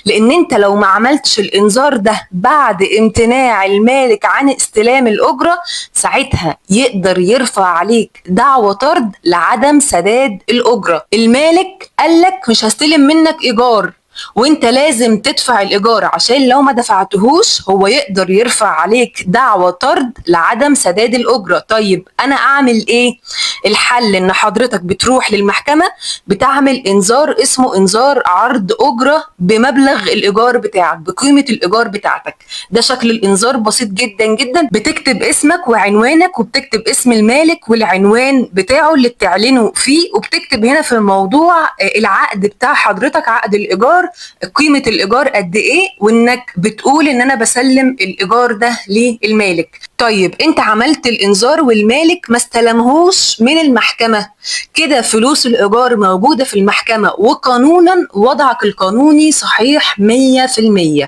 لان انت لو ما عملتش الانذار ده بعد امتناع المالك عن استلام الاجرة، ساعتها يقدر يرفع عليك دعوى طرد لعدم سداد الاجرة. المالك قالك مش هستلم منك ايجار، وانت لازم تدفع الايجار، عشان لو ما دفعتهوش هو يقدر يرفع عليك دعوى طرد لعدم سداد الاجرة. طيب انا اعمل ايه؟ الحل ان حضرتك بتروح للمحكمة، بتعمل انذار اسمه انذار عرض اجرة بمبلغ الايجار بتاعك، بقيمة الايجار بتاعتك. ده شكل الانذار، بسيط جدا جدا. بتكتب اسمك وعنوانك، وبتكتب اسم المالك والعنوان بتاعه اللي بتعلنه فيه، وبتكتب هنا في الموضوع العقد بتاع حضرتك، عقد الايجار، قيمة الإيجار قد إيه، وإنك بتقول إن أنا بسلم الإيجار ده للمالك. طيب أنت عملت الإنذار والمالك ما استلمهوش من المحكمة، كده فلوس الإيجار موجودة في المحكمة، وقانونا وضعك القانوني صحيح 100%.